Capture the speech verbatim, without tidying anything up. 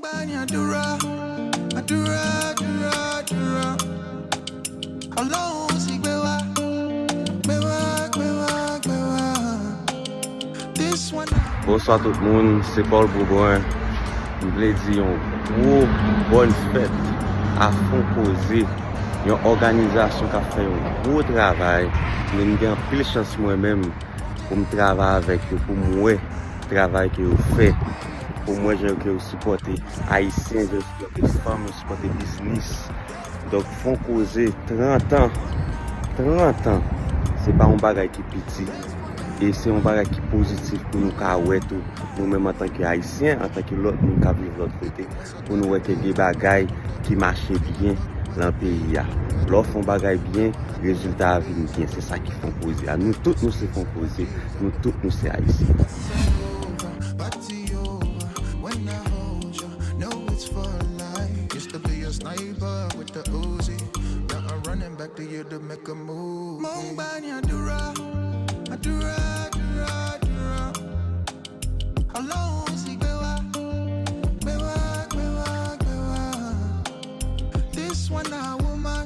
Gbani àdúrà, àdúrà, àdúrà, àdúrà. Ọlọ́run sì gbé wa, gbé wa, gbé wa, gbé wa. This one. Bonswa tout moun, se Paul Boubran. M vle di yon gwo bòn fèt a Fon Koze, yon òganizasyon k ap fè yon gwo travay. Men m gen anpil chans mwen menm pou m travay avèk yo, pou m wè travay ke yo fè, pou m wè jan ke yo sipòte Ayisyen, jan yo sipòte fanm, yo sipòte biznis. Donk, Fon Koze, trant an, trant an, se pa yon bagay ki piti. E se yon bagay ki pozitif pou nou ka wè tou, nou menm antanke Ayisyen, antanke lòt moun k ap viv lòt kote, pou nou wè ke gen bagay ki mache byen nan peyi a. Lè w fè yon bagay byen, rezilta a vin byen. Se sa ki Fon Koze a. Nou tout, nou se Fon Koze. Nou tout, nou se Ayisyen. Party over when I hold you. Know it's for life. Used to be a sniper with the Uzi. Now I'm running back to you to make a move. Mo ń gbani àdúrà, àdúrà, àdúrà, àdúrà. Ọlọ́run sì gbé wa, gbé wa, gbé wa, gbé wa. This one na woman.